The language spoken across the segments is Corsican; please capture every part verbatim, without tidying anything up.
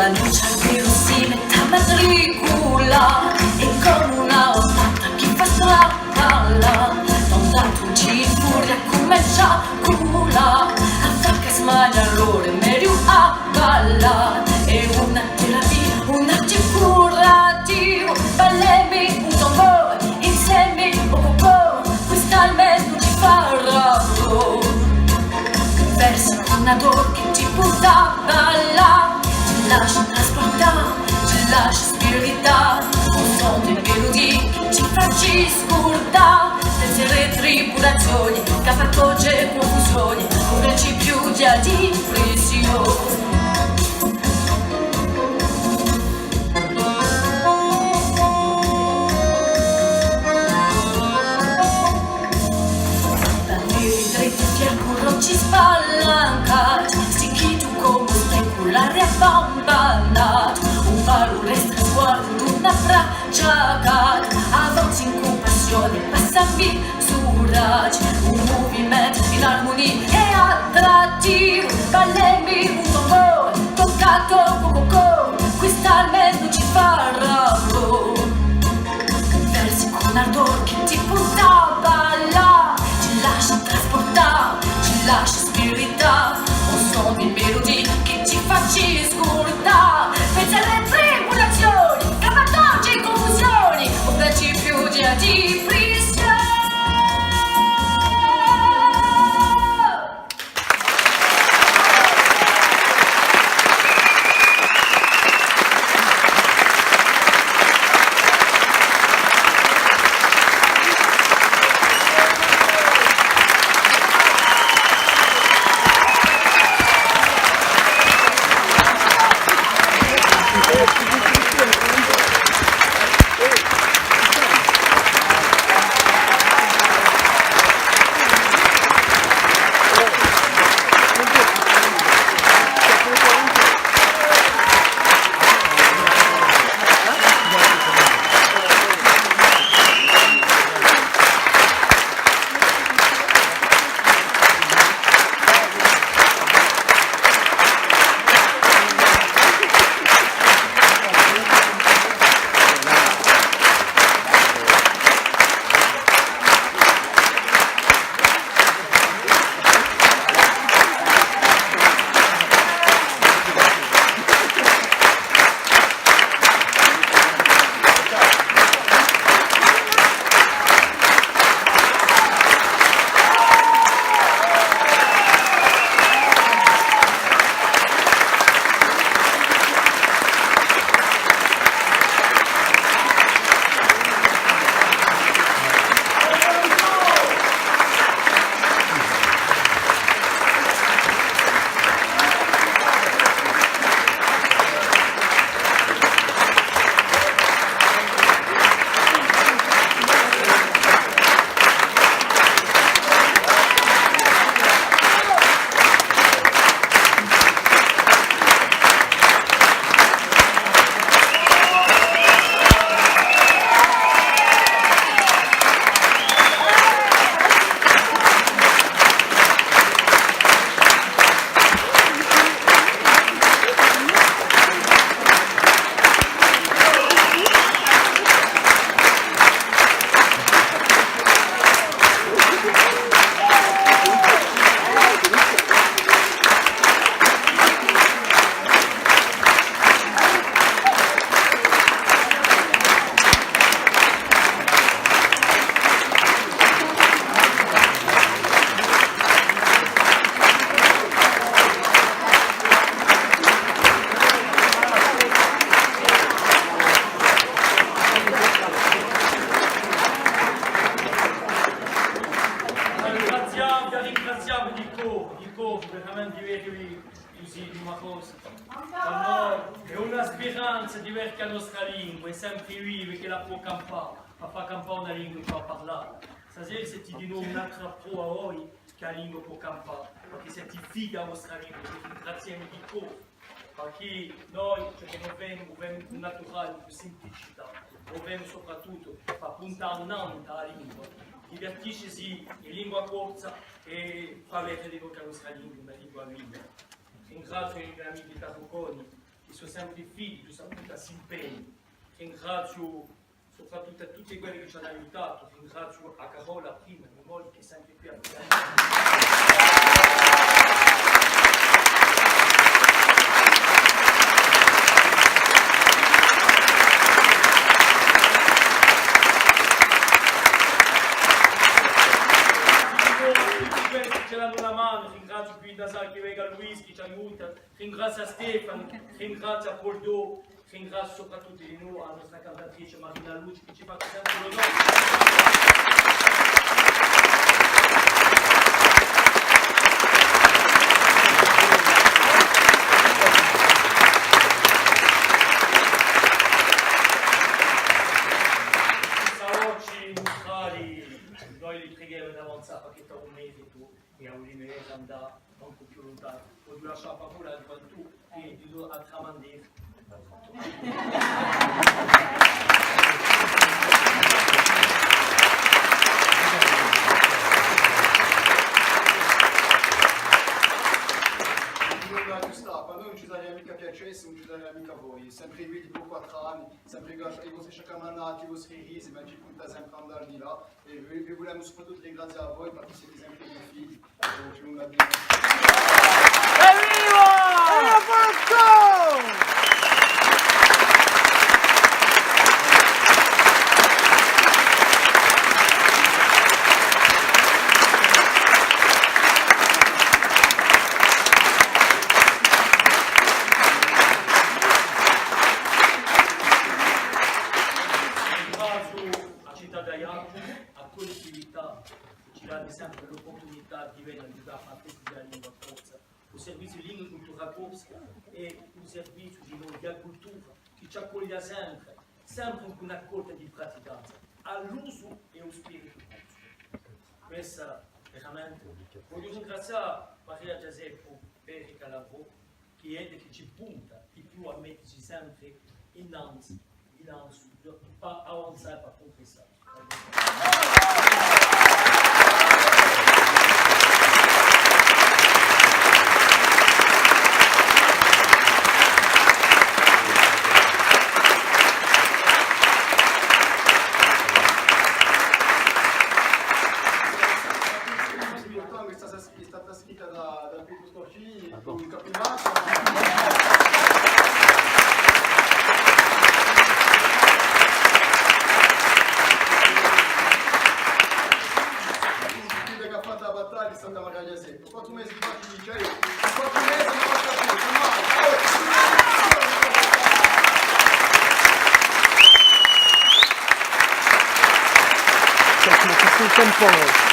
L'albiru si mette à matricula, hè cum'è una ottata chì fà strapalla, da un trattu in furia cumencia à cullà, a vacca si magna l'oru, hè megliu à ballà, hè una terapia, un arte curativu, ballemu un tamburu, inseme o cocò, questu almenu ci farà. Versi cù una dora chì ti porta à ballà, ti lascia trasportà, ti lascia spirità, cù soni è melodie chì ti faci scurdà, pensieri è tribulazioni, chì fà sorgere cunfusioni, ùn ci hè più diprissioni. Drittu fiancu, rocci spalancati, sticchitu cum'è un speculare abbandunatu, un palu resta sguardu d'una braccia cata, avanzi in cumpassioni, passa in misuraghju, un muvimentu in armunia è attrattivu, ballemu un tamburu, tocca à tocca cù cocò, questu almenu ci farà. Versi cù un ardore chì ti porta à ballà, ti lascia trasportà, ti lascia spirità, cù soni è melodie chì ti faci scurdà, pensieri è tribulazioni, chì fà sorgere cunfusioni, ùn ci hè più diprissioni. Ringraziavvi, ringraziavvi di cori, di cori, veramente di veri cusì, di una cosa. Allora, hè una speranza di vede chì a nostra lingua hè sempre viva, ch'ella pò campà, ma fà campà una lingua chì pò parlà. Stasera site dinò un'altra prova voi chì a lingua pò campà, perchè site fidi à a vostra lingua, vi ringraziemu di cori. Perchè noi, ciò chì no femu, u femu cù naturale, cù simplicità, u femu soprattuttu pà puntà innantu à a lingua, divertiscisi in lingua corsa è fà vede chì a nostra lingua hè una lingua viva. Ringraziu i me amichi tarrucconi, Sò sempri fidi, sò sempri à s'impegnu. Ringraziu soprattuttu à tutti quelli chì ci anu aiutatu, ringraziu à Carola prima, mia moglia, chì hè sempri quì à fiancu. Tutti quelli chì ci danu una manu, ringraziu quì da Sarri chì venga Luis, chì ci aiuta, ringraziu à Stefano, ringraziu à Paul Do, ringraziu soprattuttu di noi a nostra cantatrice Marina Luci, chì ci face sempre l'onore. Chissà, oggi i nustrali, noi li preghemu d'avanzà, perchè t'hà un meritu. È avemu l'idea d'andà ancu più luntanu. Vogliu lascià a parolla à Giovan Tù, chì hè di a tramandera. Allora, Ghjustappu, à noi ùn ci saria micca piacè s'ùn ci saria micca voi. Sempri quì dipoi quattru anni, sempri quì, i vostri sciaccamanati, i vostri risi, ma ci punta sempri à andà di là. È vi, vi vulemu soprattuttu ringrazià à voi, perchè site sempri i mo fidi. È vi vulemu... Evviva! Evviva Porto! Ringraziu a cità d'Aiacciu, a cullettività, chì ci dà sempri l'opportunità di vene à aiutà à fà questa lingua corsa. U serviziu di lingua è cultura corsa hè un serviziu di noi, di a cultura, chì ci accoglie sempri, sempri cù un'accolta di praticanti, à l'usu è u spiritu corsu. Questa veramente. Vogliu ringrazià Maria Ghjaseppu per i calabrò, chì hè chì ci punta di più à metteci sempri innanzi, innanzi, pà avanzà è pà prugrussà. Questa hè stata scritta da, da Pietru Storcini, ah bon, un capimazzu. Quella chì hà fattu a battaglia hè stata Maria Ghjaseppu. Quattru mesi di battaglia, quattru mesi di battaglia, mai. Senti, ma chì tempu!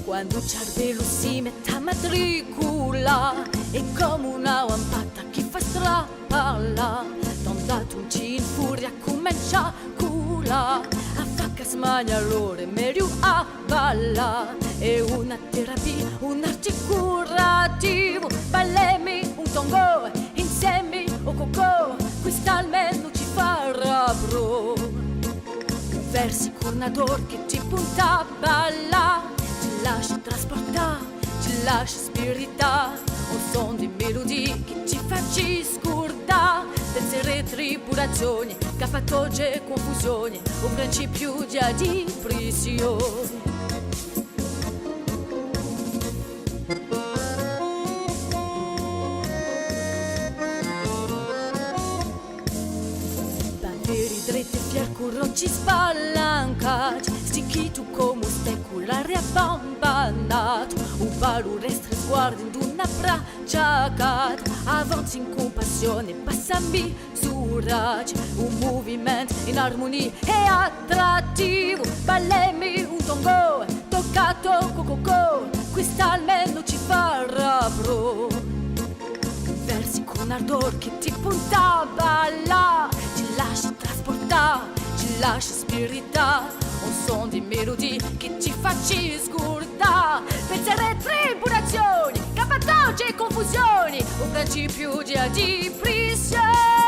Quandu u ciarbellu si mette à matricula, hè cum'è una lampata chì fà stra- balla, tandu tù in furia cumencia à cullà, a vacca si magna l'ora, hè megliu à ballà. Hè una terapia, un'arte curativu, ballemu un tango inseme, o cocò, quist'almenu ci farà prò. Versi curnador chì ti punta à ballà, ti lasci trasportà, ti lasci spirità, o son di meludie chì ti faci scurdà, penseru è tribulazioni, chì fà torghje cunfusioni, u principiu di a dipressioni. Pà vede drette fier cù l'ochji spalancati, sticchitu cum'è u steccu, l'aria bambanata, u ballu resta sguardu in una braccata, avanza in cumpassione, passa misurati, u muvimentu in armunia hè attrattivu, ballemu un tango, toccatu cù cocò, quist'almenu ci farà prò. Versi cun ardor chì ti punta à ballà, ti lasci trasportà, ti lasci spirità, un son di meludie chì ti faci scurdà, penseru è tribulazioni, chì fà torghje cunfusioni, Fusioni, u cancipiu di a diprissioni.